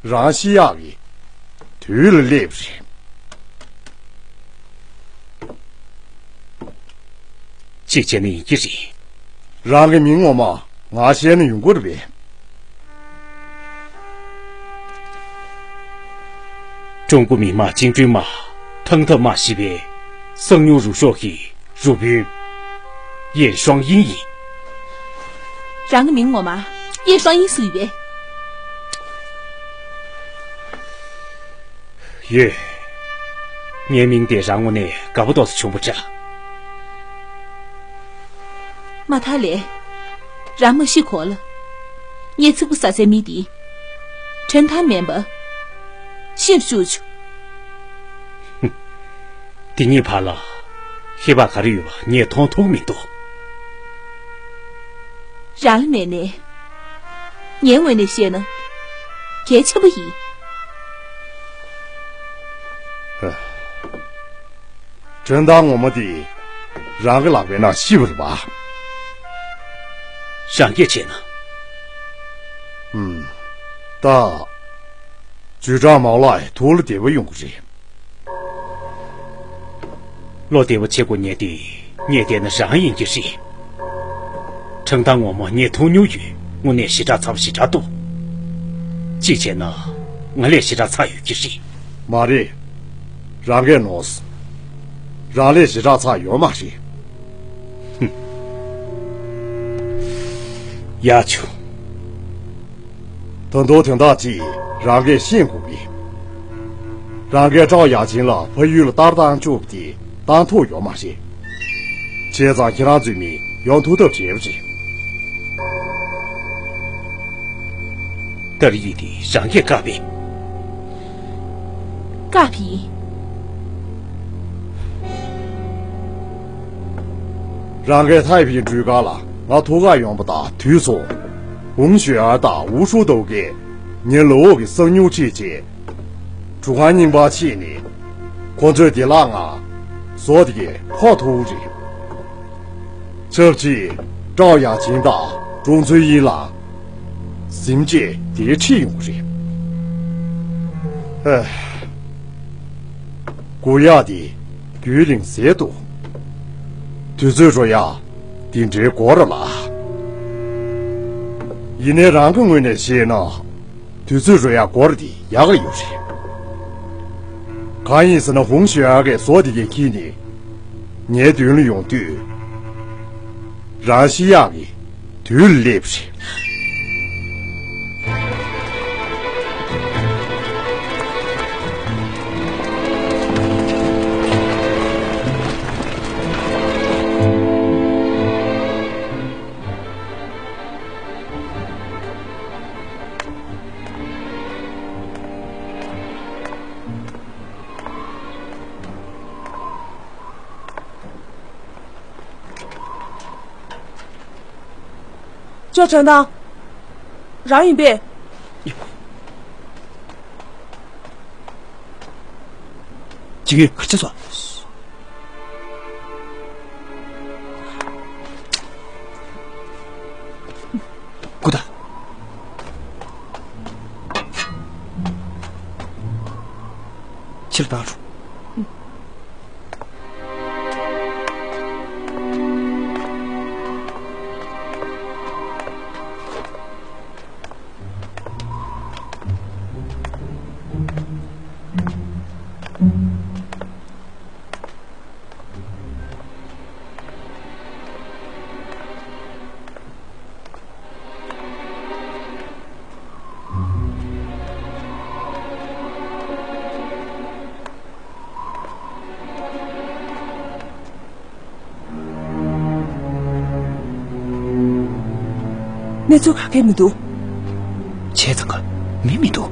རང་ཤི་ཡག་གི་དུས་ལ་སླེབས་རེད། གཅིག་བྱས་ན་ཡིན་གྱི་རེད། རང་གི་མིང་ངོ་མ་ང་བཤད་ན་ཡོང་གི་རེད་པས། ཀྲུང་གོ་མི་དམངས་བཅིངས་འགྲོལ་དམག་ཐང་ཐབ་དམག་ཞེས་པའི་གསང་མྱུལ་རུ་ཤོག་གི་རུ་དཔོན་ཡེ་ཧྲོང་ཡིན་ཡིན། རང་གི་མིང་ངོ་མ་ཡེ་ཧྲོང་ཡིན་ཟེར་ཡོད་པས། ཡོད། ངའི་མིང་དེ་རང་ངོ་ནས་དགའ་པོ་ཏོག་ཙམ་བྱུང་བ་འདྲ། མ་མཐའ་ལས། རང་མ་ཤི་གོང་ལ། ངས་ཚིག་པ་ཟ་སའི་མི་དེ། ཁྲེན་ཐང་མིན་པ། ཤི་བཅུག་ཆོག་དེ་གཉིས་བར་ལ་ཁྱད་པར་ག་རེ་ཡོད་པ་ངས་མཐོང་ཐུབ་མི་འདུག་རང་ལ་མེད་ནས། ངའི་ངོས་ནས་བཤད་ན། གལ་ཆེན་པོ་ཡིན། ཁྲེན་ཐང་ངོ་མ་དེ། རང་གི་ལག་པའི་ནང་ཤི་བ་རེད་པ། རང་སྐད་བྱས་ན། ཨུམ། ད། ཇུས་ཀྲང་མའོ་ལགས་ཐུགས་ལ་བདེ་བ་ཡོང་གི་རེད། བློ་བདེ་བ་བྱེད་དགོས་མཁན་དེ་ངས་བལྟས་ན་རང་ཡིན་གྱི་རེད། ཁྲེན་ཐང་ངོ་མ་ངས་མཐོང་མྱོང་ཡོད། དངོས་གནས་ཞེ་དྲག་ཚ་པོ་ཞེ་དྲག་འདུག་གཅིག་བྱས་ན་ང་ལས་ཞེ་དྲག་ཚ་ཡོད་ཀྱི་རེད། མ་རེད། རང་གིས་ནོར་སོང་། རང་ལས་ཞེ་དྲག་ཚ་ཡོད་མ་རེད། ཧུམ། ཡག་བྱུང་། ད་དུང་དོན་དག་ཅིག་རང་གིས་ཤེས་དགོས་ཀྱི། རང་གིས་ཀྲའོ་ཡ་ཆིན་ལ་ཕ་ཡུལ་ལ་ལྟ་བར་བཏང་བཅུག་པ་དེ་བཏང་ཐུབ་ཡོད་མ་རེད། བྱས་ཙང་ཁྱེད་རང་ཚོའི་མི་ཡོང་ཐུབ་ཐབས་བྲལ་བ་རེད། ཏར་ཡིག་དེ་རང་གིས་བཀག་པས། བཀག་པ་ཡིན། རང་གིས་ཐའེ་ཕིང་གྲུ་ཁ་ལ་ང་ཐུག་ག་ཡོང་པ་དང་དུས་མཚུངས། ཝུང་ཞུ་ཨར་དང་ཝུ་ཧྲུའུ་ཏོ་གིས་ངའི་ལག་འོག་གི་གསང་མྱུལ་ཁྲིད་བྱས། གྲུ་ཁང་རྙིང་པར་ཕྱིན་ནས། ཁོ་ཚོས་བདེ་བླག་ངང་ ཟོག་དེ་གས་ཕོག་ཐུབ་རེད། ཆབས་ཅིག་ཀྲའོ་ཡང་ཆིང་དང་ཀྲུང་ཚུན་ཡིན་ལ་གཟིམ་ཆས་དེ་ཁྲིད་ཡོང་གི་རེད། ཨ། སྒུག་ཡག་དེ་རྒྱུན་རིང་ཟེར་འདུག་དུས་ཚོད་འགྲོ་ཡག་དེ་འདྲའི་འགོར་ལ། ཡིན་ནའི་རང་གི་ངོས་ནས་བཤད་ན། དུས་ཚོད་རོལ་ཡག་སྐོར་དེ་ཡག་ཡོད་རེད། གང་ཡིན་ཟེར་ན་ཧུང་ཞོ་ཡག་གི་ཟོག་དེ་གས་ཁྱེར་ནས་ངའི་མདུན་ལ་ཡོང་དུས། རང་ཤི་ཡག་གི་དུས་ལ་སླེབས་རེད། ཅོ་ཁྲང་ཏང་། རང་ཡིན་པས། ཅིག་གིས་ཁ་ཆེ་སོ། སྐུ་ད། ཕྱིར་བཏང་རོགས། གནས་ཚུལ་ག་གེ་མི་འདུག་བྱས་ཙང་ག་མི་མི་འདུག་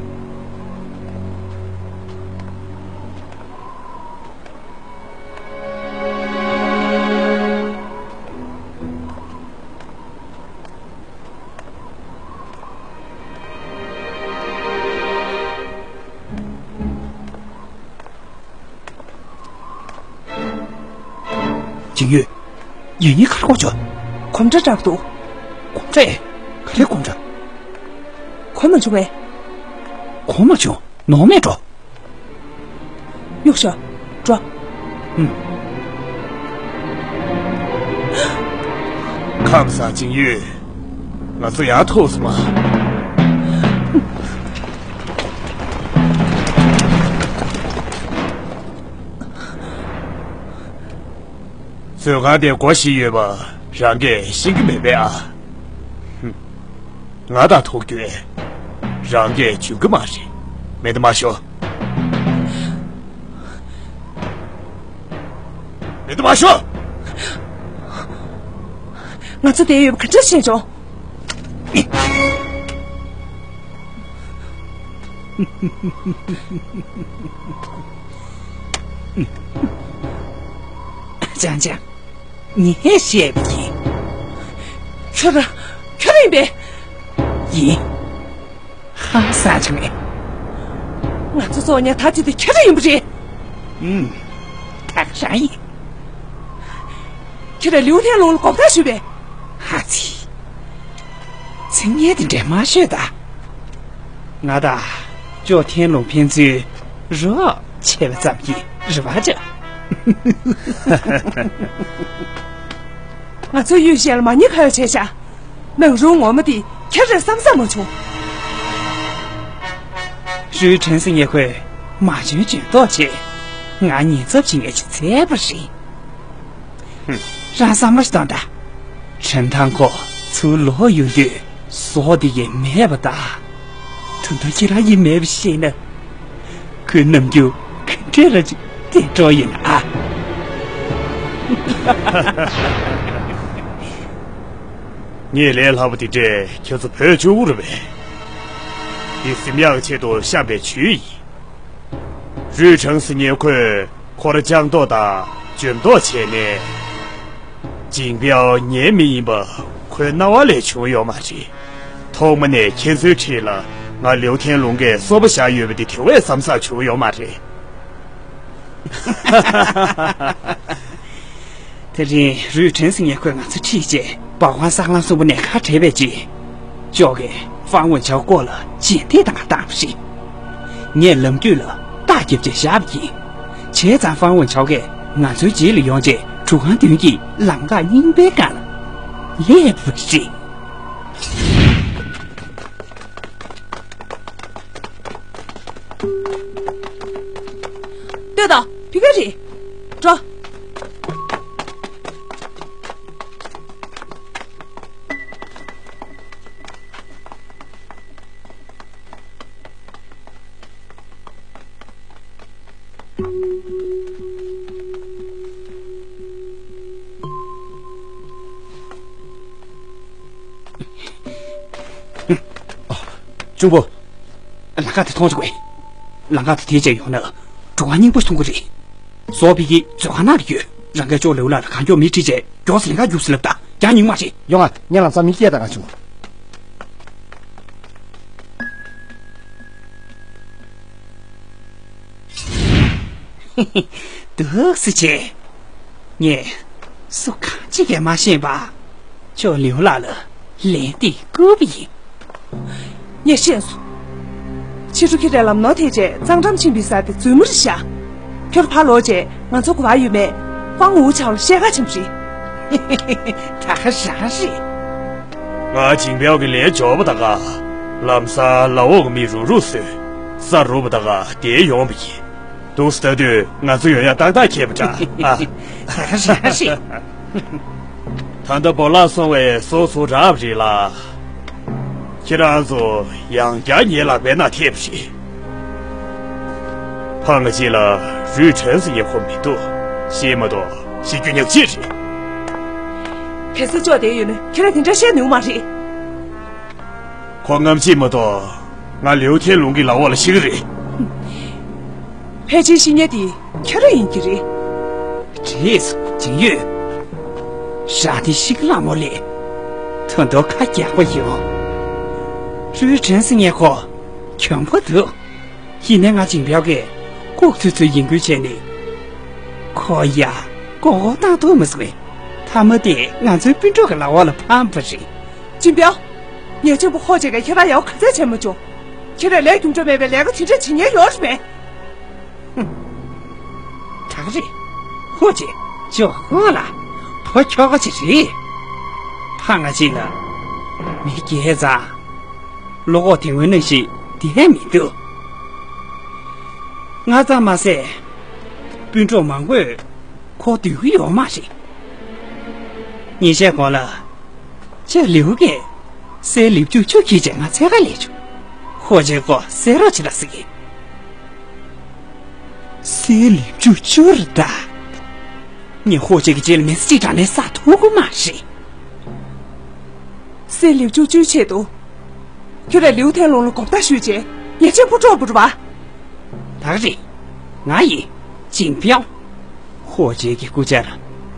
ཅིང་ཡོད། ཡིན་ཡིན་གར་གོ་ཆོ། གོམ་སྒྲ་གྲགས་འདུག་གོམ་སྒྲ་ཨེ། ག་རེ་གོམ་སྒྲ། གོ་མ་བྱུང་ངས། གོ་མ་བྱུང་ནོར་མེད་འགྲོ། གཡུག་ཤོག་འགྲོ། ཁམས་བཟང་ཅིང་ཡོད། ང་ཚོ་ཡར་ཐུག་སོང་ཨ། མཛོད་ཁང་དེ་སྒོ་ཕྱེ་ཡོད་པ་རང་གིས་ཤེས་ཀྱི་མེད་པས་ཨ། ང་དང་ཐུག་རྒྱུ་རང་གིས་འཇུག་གི་མ་རེད། མེད་དུ་མ་ཤོག་མེད་དུ་མ་ཤོག་ང་ཚོ་དེ་ཡོད་པ་ག་འདྲ་ཤེས་བྱུང་། ཅང་ཅང་། ངས་བཤད་པ་ཡིན། ཁྱོད་རང་། ཁྱོད་རང་ཡིན་པས། ཡིན། ཧང་སང་བྱུང་ངས། ང་ཚོ་གཙོ་བོ་ཉ་ཐག་ཅིག་དེ་ཁྱོད་རང་ཡིན་པ་རེད། ཨུམ། ད་ག་རང་ཡིན། ཁྱོད་རང་ལིའུ་ཐན་ལུང་ལ་གོ་བརྡ་ཞུས་པས། ཧ་ཙི། ཚིག་ངན་དེ་འདྲས་མ་ཤོད་ད། ང་དང་ཅོ་ཐན་ལུང་ཕན་ཚུན་རོགས་བྱས་པ་ཙམ་གྱིས་རེ་བ་བྱ། ང་ཚོ་གཡུལ་ཞལ་ལ་མ་ཉེས་ཁ་ཡོག་བྱས་ཤག་ནང་རུལ་ངོ་མ་དེ་ཁྱེད་རེད་བསམ་བསམ་མ་བྱུང་། ཧྲུའུ་ཁྲེན་སི་ཉེ་ཁོས་མ་འཇོན་འཇོན་མདོག་བྱས། ང་ཉེས་ཚབས་བྱེད་མཁན་ཞིག་བཙལ་བ་རེད། རང་བསམ་བློ་ཞིག་གཏོང་དང་། ཁྲིན་ཐང་ཁོ་ཚུར་ལོག་ཡོང་དུས་ཟོག་དེ་ཡང་མེད་པ་དང་། ད་དུང་ཁྱེད་རང་ཡིན་མེད་པ་ཤེས་ན། ཁོའི་རྣམ་འགྱུར་ག་འདྲ་ར་ཅིག་བསྟན་འགྲོ་ཡིན་ཨ། ངས་ལས་སླ་པོ་དེ་འདྲས་ཁྱེད་ཚོ་བོས་བཅུག་གི་རེད་པས། འདི་གཟིམ་ཡག་གི་ཆེད་དུ་བཤམས་པའི་ཇུས་ཡིན། རུས་ཁྲང་སི་ཉེ་ཁོས་ཁོར་སྤྱང་མདོག་དང་འཇོན་མདོག་བྱས་ནས། ཇིང་པའོ་ངའི་མི་ཡིན་པ་ཁོའི་རྣ་བ་ལས་བྱུང་ཡོད་མ་རེད། ཐོག་མ་ནས་ཁྱེད་ཚོའི་འཁྲིས་ལ་ང་ལིའུ་ཐན་ལུང་གིས་སོ་པ་བཞག་ཡོད་པ་འདི་དེ་བས་བསམ་བསམ་བྱུང་ཡོད་མ་རེད། དེ་རིང་རུས་ཁྲེན་ཟེར་མཁན་ཁོས་ང་ཚོ་ཁྲིད་བྱས་པའོ་ཁང་ས་ལམ་གསུམ་པོ་ནས་ཁ་བྲལ་བའི་རྗེས། ཅོག་གིས་ཧྥང་ཝུན་ཆའོ་སྐོར་ལ་རྗེས་འདེད་གཏང་ག་བཏང་བ་རེད། ངས་ལམ་རྒྱུད་ལ་རྟ་རྒྱབ་བྱས་བཞག་པ་ཡིན། བྱས་ཙང་ཧྥང་ཝུན་ཆའོ་གིས་ང་ཚོའི་རྗེས་ལ་ཡོང་བྱས་གྲུ་ཁང་མདུན་གྱི་ལམ་ཁ་རྙིང་པའི་སྒང་ལ་སླེབས་པ་རེད། ལྟོས་དང་། ཕི་ཀ་རེད། འགྲོ། གཅུང་པོ། ལམ་ཁ་དེ་མཐོང་བྱུང་བས། ལམ་ཁ་དེ་དེད་བྱས་ཡོང་ན་གྲུ་ཁ་རྙིང་པ་མཐོང་གི་རེད། ཟོག་ཕལ་སྐད་མཛོད་ཁང་ནང་ལ་ཡོད། རང་གིས་ཅོག་ལེའུ་ལགས་ལ་གང་མགྱོགས་མི་ཁྲིད་བྱས་མགྱོགས་སེ་ལམ་ཁ་རྒྱུགས་ཟེར་ལབ་དང་། རྒྱག་ཉུང་མ་རེད། ཡོང་ང་། ངས་ལམ་སང་མི་སྐད་བཏང་ག་བྱུང་། འདུག་སེ་བྱས། ངས་སུ་གང་ཅི་གས་མ་ཤེས་པར། ཅོག་ལེའུ་ལགས་ལ་ལན་འདི་བསྐུར་བ་ཡིན། ངས་ཤེས་སོང་། ཕྱི་དྲོ་ཁྱེད་རས་ལམ་ནོར་ཐེབས་བྱས་གཙང་འགྲམ་ཕྱིན་པའི་ས་དེ་མཛོད་མུ་རེད་ཤག་ཁྱོད་ཕར་ལོག་བྱས་ང་ཚོ་ག་པར་ཡོད་མེད་ཧྥང་ཝུ་ཆའོ་ལ་བཤད་ག་ཕྱིན་པ་རེད། ད་ག་རང་རེད། ང་ཇིང་པའོ་གི་ལས་འབྱོར་བ་ད་ག་ལམ་སང་ལམ་འོག་གི་མི་རུག་རུག་བཟོས། ས་རུབ་པ་ད་ག་དེད་ཡོང་བ་ཡིན། འདུག་སེ་ལྟ་དུས་ང་ཚོ་ཡོང་ཡག་ཏག་ཏག་ཁེལ་བ་འདྲ། ཨ། ད་ག་རང་རེད། ད་ལྟ་བོ་ལགས་སོང་བས་སོ་སོ་རག་པ་རེད་ལ། ཁྱེད་རང་ཚོ་ཡང་བསྐྱར་ངའི་ལག་པའི་ནང་ཐེབས་པ་རེད། ཕ་ང་གཅིག་ལ་རུས་ཁྲེན་ཟེར་མཁན་ཁོ་མི་འདུག་ཤེས་མ་གཏོགས་ཤེས་རྒྱུ་ཉག་གཅིག་རེད། གལ་སྲིད་ཅོག་དེ་ཡོད་ན་ཁྱེད་རང་དེ་འདྲ་བཤད་ནུས་མ་རེད། ཁོ་རྔམ་བརྗིད་མ་གཏོགས་ང་ལེའུ་ཐེན་ལུང་གི་ལག་འོག་ལ་ཤི་གི་རེད། ཕལ་ཆེར་ཤི་མཁན་དེ་ཁྱོད་རང་ཡིན་གྱི་རེད། རེད། ཇིང་ཡོས། རང་དེ་ཤི་གི་ལ་མོ་ལས། ད་དུང་ཁ་རྒྱག་པ་ཡིན། རུས་ཁྲེན་ཟེར་མཁན་ཁོ་གྱོང་པོ་འདུག་ཡིན་ནའི་ང་ཇིང་པའོ་གིས་ལྐོག་འཛུལ་ཚུལ་ཡིན་ཁུལ་བྱས་ནས། ཁོ་ཡ་མགོ་སྐོར་བཏང་ཐུབ་མ་སོང་བས། མཐའ་མ་དེ་ང་ཚོའི་སྤུན་གྲོགས་ཀྱི་ལག་འོག་ལ་འཕངས་པ་རེད། ཇིང་པའོ། ངའི་གཅེན་པོ་ཧོ་ཅེ་གིས་ཁྱེད་རང་ཡག་པོ་ག་ཚོད་བྱས་མ་བྱུང་། ཁྱེད་རང་ལས་རྒྱུ་འབྲས་མེད་པའི་ལས་ཀ་དེ་འདྲ་བྱེད་མཁན་ཡོད་རེད་པས། ཧུམ། ད་ག་རེད། ཧོ་ཅེ། ཅོག་ཧོ་ལ། ཕོ་ཁྱོ་ག་ཅིག་རེད། ཕ་ང་གཅིག་ལ་མི་སྐྱེས་ཙང་། བློ་ཁོག་དེ་སྔོན་ནང་བཞིན་བདེ་མི་འདུག་ང་ཙམ་མ་ཟད། སྤུན་གྲོགས་མང་པོས་ཁོ་འདོད་ཀྱི་ཡོད་མ་རེད། ཉིན་ཤས་གོང་ལ། ཅོག་ལེའུ་གིས་གསེར་ལེབ་ཅུང་བཅུ་ཁྱེར་བྱས་ང་འཚོལ་ག་སླེབས་བྱུང་། ཧོ་ཅེ་ཁོ་གསོད་རོགས་བྱེད་ལ་ཟེར་གི། གསེར་ལེབ་ཅུང་བཅུ་རེད་ད། ངས་ཧོ་ཅེ་གི་རྗེས་ལ་མི་ཚེ་གཅིག་དྲང་གནས་བསགས་ཐུབ་ཀྱི་མ་རེད། གསེར་ལེབ་ཅུང་བཅུའི་ཆེད་དུ། ཁྱོད་རས་ལེའུ་ཐེན་ལུང་ལ་མགོ་བཏགས་ཞུས་བྱས་ངའི་གཅེན་པོ་དཀྲོགས་པ་རེད་པ། ད་ག་རེད། ང་ཡིན། ཅིང་པའོ། ཧོ་ཅེ་གི་སྐུ་བཅར་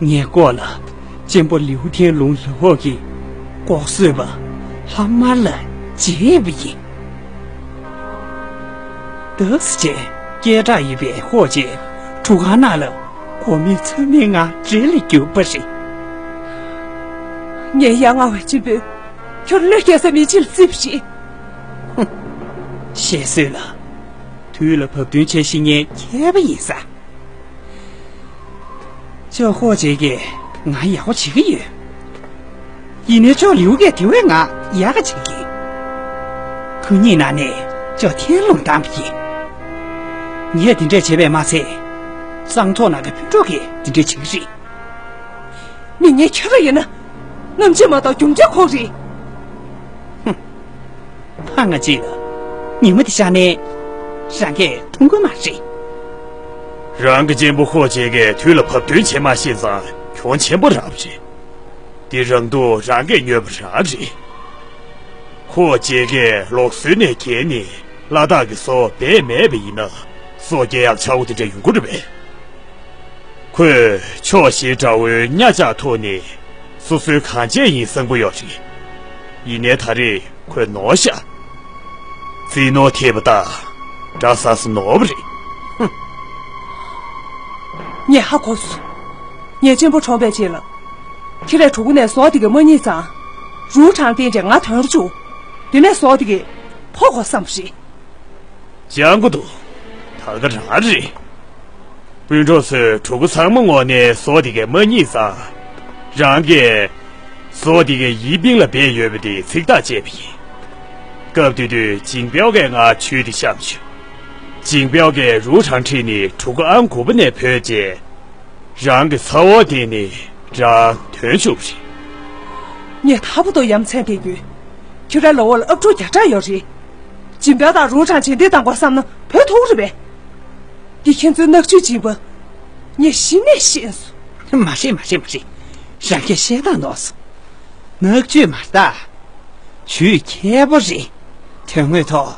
ངའི་སྐོར་ལ་གཅེན་པོ་ལེའུ་ཐེན་ལུང་ལ་འོག་གི་ལྐོག་གསོད་པ་ལྷག་དམར་ལ་བརྗེས་པ་ཡིན། འདུག་སེ་བྱས་སྐད་གྲགས་ཡོད་པའི་ཧོ་ཅེ་གྲུ་ཁ་ནང་ལ་གོ་མེད་ཚོད་མེད་ངང་འདྲེ་ལ་རྒྱུག་པ་རེད། ངའི་ཡ་ང་བའི་གཅེན་པོས་ཁྱོད་བློས་འགེལ་ས་མི་བྱེད་ལ་བརྩིས་པ་རེད། ཧུམ། བཤད་སྲོལ་ལ། དུས་ལ་བབ་བསྟུན་བྱས་ཤེས་མཁན་མཁས་པ་ཡིན་ས། ཅོག་ཧོ་ཅེ་གིས་ང་ཡག་པོ་བྱེད་ཀྱི་ཡོད། ཡིན་ནའི་ཅོག་ལེའུ་གིས་དེ་བས་ང་ཡག་ག་བྱེད་ཀྱི། ཁོ་གཉིས་ནང་ནས་ཅོག་ཐེན་ལུང་བཏང་པ་ཡིན། ངས་དེ་འདྲས་བྱས་པས་མ་ཚད། གཙང་ཐོག་ནང་གི་སྤུན་གྲོགས་ཀྱིས་དེ་འདྲས་བྱེད་ཀྱི་རེད། མི་ངན་ཁྱོད་རང་ཡིན་ན། རྔམ་བརྗིད་མ་གཏོགས་རྒྱུ་འབྲས་ཁོག་རེད། ཧུམ། ཕ་ང་གཅིག་ལ་ཉི་མ་དེ་ཤར་ནས་རང་གིས་མཐོང་གི་མ་རེད། རང་གི་གཅེན་པོ་ཧོ་ཅེ་གིས་དུས་ལ་བབ་བསྟུན་བྱེད་མ་ཤེས་ཙང་གྱོང་ཆེན་པོ་རག་པ་རེད། འདི་རང་སྡུག་རང་གིས་ཉོས་པ་རང་རེད། ཧོ་ཅེ་གིས་ལོག་སྲོལ་ནས་བརྒལ་ནས་ལ་དྭགས་ཀྱི་སྲོག་འབེན་མེད་པ་ཡིན་ན་སྲོག་སྐྱེལ་ཡག་ཆག་སྒོ་དེ་འདྲ་ཡོང་གི་རེད་པས། ཁོས་ཕྱོགས་བཞིའི་དགྲ་བོའི་གཉའ་བཅག་ཐུབ་ནས་སོ་སོའི་གང་བྱས་ཡིན་བསམ་གྱི་ཡོད་རེད། ཡིན་ནའི་ད་རེས་ཁོས་ནོར་ཤག་རྩིས་ནོར་ཐེབས་པ་ལྟར་འདྲ་ས་སུ་ནོར་བ་རེད། ཧུམ། ངས་ཧ་གོ་སོང་། ཉེས་ཅན་པོ་གྲོངས་པའི་རྗེས་ལ། ཁྱེད་རས་གྲོགས་པོ་ནས་ཟོག་དེ་གས་མ་རྙེད་ཙང་། རུའུ་ཁྲང་བསྟེན་བྱས་ང་དོན་རུ་བཅུག་དེ་ནས་ཟོག་དེ་གས་ཕོ་གོ་བསམ་པ་རེད། སྤྱང་པོ་འདུག་ད་ག་རང་རེད། སྤུན་གྲོགས་ཚོས་གྲོགས་པོ་ཚང་མ་དངོས་གནས་ཟོག་དེ་གས་མ་རྙེད་ཙང་། རང་གིས་ཟོག་དེ་གས་ཡིན་པིང་ལ་སྦས་ཡོད་པ་དེ་ཚིག་ཐག་བཅད་པ་ཡིན། སྐབས་དེ་དུས་ཇིང་པའོ་གས་ང་ཆུ་དེ་བཤམས་བྱུང་། ཇིང་པའོ་གས་རུའུ་ཁྲང་ཁྲིད་ནས་གྲོགས་པོ་ཨང་དགུ་པ་ནས་བུད་རྗེས། རང་གི་ས་འོག་དེ་ནས་རང་དོན་ཆུབ་རེད། ངས་ད་བར་དུ་ཡ་མཚན་དེ་ཡོད། ཁྱོད་རའི་ལོ་འོ་ལ་ཨབ་ཕྲུག་བརྒྱ་ཕྲག་ཡོད་རེད། ཇིན་པའོ་དང་རུའུ་ཁྲང་བྱེད་འདི་དང་གོ་བསམ་ན་བོད་ཐུག་རེད་པས། འདི་ཁྱེད་ཚོའི་ནག་ཆུའི་སྦྱིན་པ། ངས་གཞི་ནས་ཤེས་སོང་། མ་རེད་མ་རེད་མ་རེད། རང་གིས་བཤད་སྟངས་ནོར་སོང་། ནག་ཆུ་མ་རེད་ད། ཆུའི་ཁྱད་པར་རེད། དོན་དངོས་ཐོག་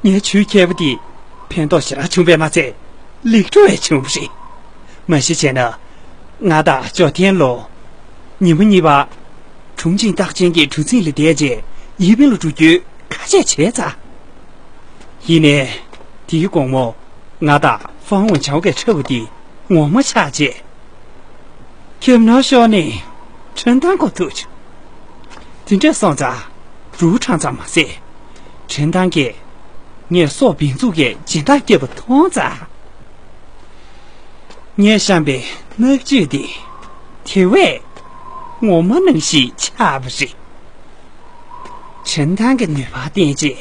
ངའི་ཆུའི་ཁྱད་པར་དེ་ཕན་ཐོགས་ཞེ་དྲག་བྱུང་བས་མ་ཚད། ལེགས་འགྲོ་བས་བྱུང་བ་རེད། མ་གཞི་བྱས་ན། ང་དང་ཅོ་ཐེན་ལུང་། ཉི་མ་གཉིས་པ། ཁྲུང་ཆིང་རྟགས་ཅན་གྱི་གྲུ་གཟིངས་ལ་བསྡད་རྗེས་ཡིན་པིང་ལ་འགྲོ་རྒྱུའི་ཁ་ཆད་བྱས་ཚར། ཡིན་ནའི། དེའི་དགོང་མོ། ང་དང་ཧྥང་ཝུན་ཆའོ་གི་ཁྲ་བོ་དེ་ངོ་མ་ཆགས་རྗེས། ཁྱིམ་ནང་ཤོར་ནས་ཁྲིན་ཐང་ཁོ་ཐུག་བྱུང་། དེ་འདྲ་སོང་ཙང་། རུའུ་ཁྲང་ཙམ་མ་ཟད། ཁྲིན་ཐང་གིས་ངས་སྲོག་བེང་ཚུགས་ཀྱི་སྦྱིན་བདག་སྐྱེས་པ་མཐོང་ཙང་། ངས་བཤམས་པའི་ནག་ཆུ་དེ་དེ་བས་ངོ་མ་ནང་བཞིན་ཆགས་པ་རེད། ཁྲིན་ཐང་གི་ནུས་པ་བརྟེན་རྗེས།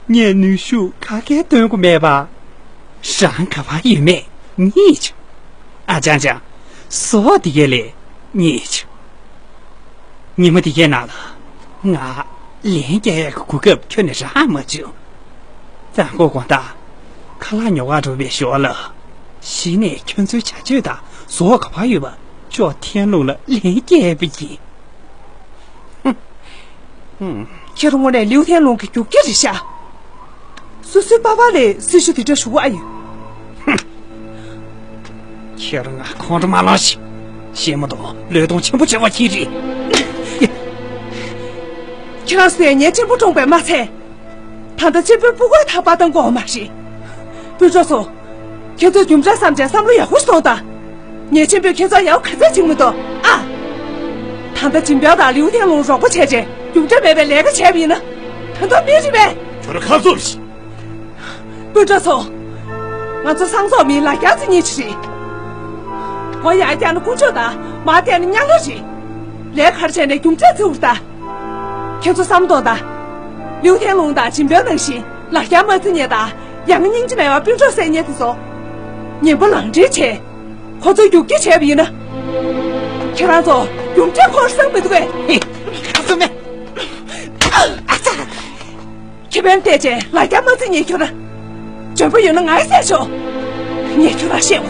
ངས་ནུས་ཤུགས་ག་གེ་སྟོན་དགོས་མེད་པ། རང་ག་པར་ཡོད་མེད་རྙེད་བྱུང་། ཨ་ཅང་ཅང་། ཟོག་འདི་གས་ལས་རྙེད་བྱུང་། ཉི་མ་འདི་གའི་ནང་ལ་ང་ལན་རྒྱག་ཡག་གི་གོ་སྐབས་ཁྱོན་ནས་རག་མ་བྱུང་། དང་པོ་དགོང་དག་ཁ་ལག་ཉོ་གར་འགྲོ་བའི་ཞོར་ལ། གཞི་ནས་ཁྱོད་ཚོའི་བྱ་སྤྱོད་དང་ཟོག་ག་པར་ཡོད་པ་ཅོ་ཐེན་ལུང་ལ་ལན་རྒྱག་པ་ཡིན། ཁྱེད་རང་དངོས་གནས་ལིའུ་ཐེན་ལུང་གི་རྒྱུག་ཁྱི་རེད་ཤག་སོ་སོའི་པ་ཕ་ལས་སྲི་ཞུ་དེ་འདྲ་ཞུ་གི་ཨ་ཡོད། ཁྱེད་རང་ང་ཁོང་ཁྲོ་མ་ལངས་ཤིག་བཤད་མ་གཏོགས་བློས་གཏོང་ཆེན་པོ་བྱེད་པ་ཁྱེད་རེད། ཁྱེད་རང་ཚོས་ཉེས་ཅན་པོ་བཀྲོངས་པས་མ་ཚད། ད་ལྟ་གཅེན་པོའི་སྤུ་གུའི་ཐག་པ་བཏང་དགོས་མ་རེད། སྤུན་གྲོགས་ཚོ། ཁྱེད་ཚོས་རྒྱུ་འབྲས་བསམ་བྱས་བསམ་བློ་ཡག་པོ་ཞིག་གཏོང་དང་། ཉེས་ཅན་པོས་ཁྱེད་ཚོར་ཡག་པོ་ག་ཚོད་བྱེད་མི་འདུག་ཨ། ད་ལྟ་ཇིན་པའོ་དང་ལིའུ་ཐེན་ལུང་རོགས་པ་བྱས་རྗེས་རྒྱུ་འབྲས་མེད་པའི་ལས་ཀ་བྱས་པ་ཡིན་ན། ད་དུང་མི་རེད་པས། ཁྱོད་རང་ཁ་བཙུམས་ཤིག་སྤུན་གྲོགས་ཚོ། ང་ཚོ་སངས་རྫོགས་མིའི་ལ་རྒྱ་རྩི་ཉེ་ཆེ་རེད། མགོ་ཡར་བཀྱག་ན་དཀོན་མཆོག་དང་མར་བལྟས་ན་གཉའ་ལོ་རེད། ལས་ག་རེ་བྱས་ནས་རྒྱུ་འབྲས་བརྩི་དགོས་རེད་ད། ཁྱེད་ཚོ་བསམ་བློ་གཏོང་དང་། ལིའུ་ཐེན་ལུང་དང་ཇིན་པའོ་ནང་བཞིན་ལ་རྒྱ་མ་རྩི་མཁན་དང་ཡང་སྙིང་རྗེ་མེད་པར་སྤུན་གྲོགས་བསད་མཁན་དེ་ཚོ། ངན་པ་ལང་འདྲེན་བྱས། ཁོ་ཚོ་རྒྱུག་ཁྱི་བྱས་པ་ཡིན་ན། ཁྱེད་རང་ཚོ་རྒྱུ་འབྲས་ཁོར་སང་མི་འདུག་གས། ཧེ། ཁ་བཙུམས་མེད། ཨ་ཙ། ཁེ་ཕན་བལྟས་བྱས་ལ་རྒྱ་མ་རྩི་མཁན་ཁྱོད་རང་། འཇོན་པོ་ཡོད་ན་ང་ཡི་བསད་ཆོག་ངས་ཁྱོད་རང་བཤད་འོ།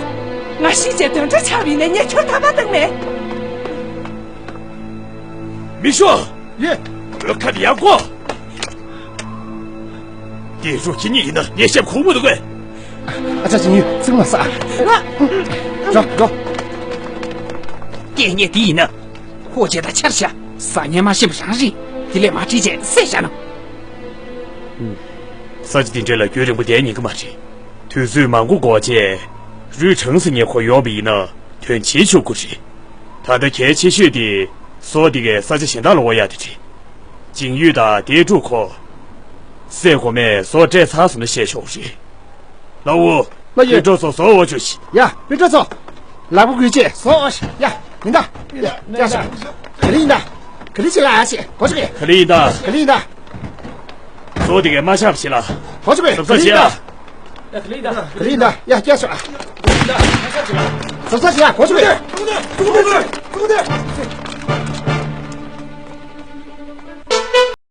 ང་ཤི་བྱས་དོན་འགྲུབ་ཆགས་པ་ཡིན་ནའི་ངས་ཁྱོད་ཐར་པ་བཏང་མེད། མི་ཤོག་ཡེ། བོད་ཁ་དེ་ཡར་བཀོག་དེ་རུ་ཁྱེད་གཉིས་ཡིན་ན་ངས་བཤད་ཁུངས་མི་འདུག་གས། ཨ་ཅག་ཅིག་ཡིན་ཚིག་མ་ཟ། འགྲོ་འགྲོ། སྐད་ཉེ་དེ་ཡིན་ན། ཧོ་ཅེ་ད་ཆར་ཤ། ས་ཉན་མ་ཤེས་པ་རང་རེད། དེ་ལས་མ་བྲིས་བྱས་བསད་བཞག་ན། ས་ཆ་དེ་འདྲ་ལ་རྒྱུན་རིང་པོ་བསྡད་ཉན་གི་མ་རེད། དུས་ཚོད་མང་པོ་འགོར་རྗེས། རུས་གྲང་ས་ཉེ་ཁོ་ཡོང་བ་ཡིན་ན་དོན་ཆེན་ཆུག་གི་རེད། ད་ལྟ་གལ་ཆེ་ཤོས་དེ་ཟོག་འདི་གས་ས་ཆ་གཞན་དག་ལ་དབོར་ཡག་དེ་རེད། ཇིང་ཡུས་དང་ཏེ་ཀྲུའུ་ཁོ། བསད་དགོས་མེད་ཟོག་སྤྲད་ཚར་སོང་ན་བཤད་ཆོག་རེད། ལགས་འོ། ལགས་ཡོད། སྤུན་གྲོགས་ཚོ་ཟོག་དབོར་བཅུག་ཤིག་ཡ། སྤུན་གྲོགས་ཚོ། ལག་པ་འགུལ་བྱེད་ཟོག་དབོར་ཤིག་ཡ། ཡིན་ད། ཡ། ཡ་ཤ། ག་ལེ་ཡིན་ད། ག་ལེ་བྱེད་ལ་ཨ་ཤེ། གོ་ཆོད་གི་ག་ལེ་ཡིན་ད། ག་ལེ་ཡིན་ད། ཟོག་དེ་གས་མ་ཆག་པ་བྱེད་ལ། གོ་ཆོད་གི་གཟབ་གཟབ་བྱེད་ལ། ག་ལེ་ཡིན་ད། ག་ལེ་ཡིན་ད། ཡ་སྐྱ་ཤོག་གཟབ་གཟབ་བྱེད་ལ། གོ་ཆོད་གི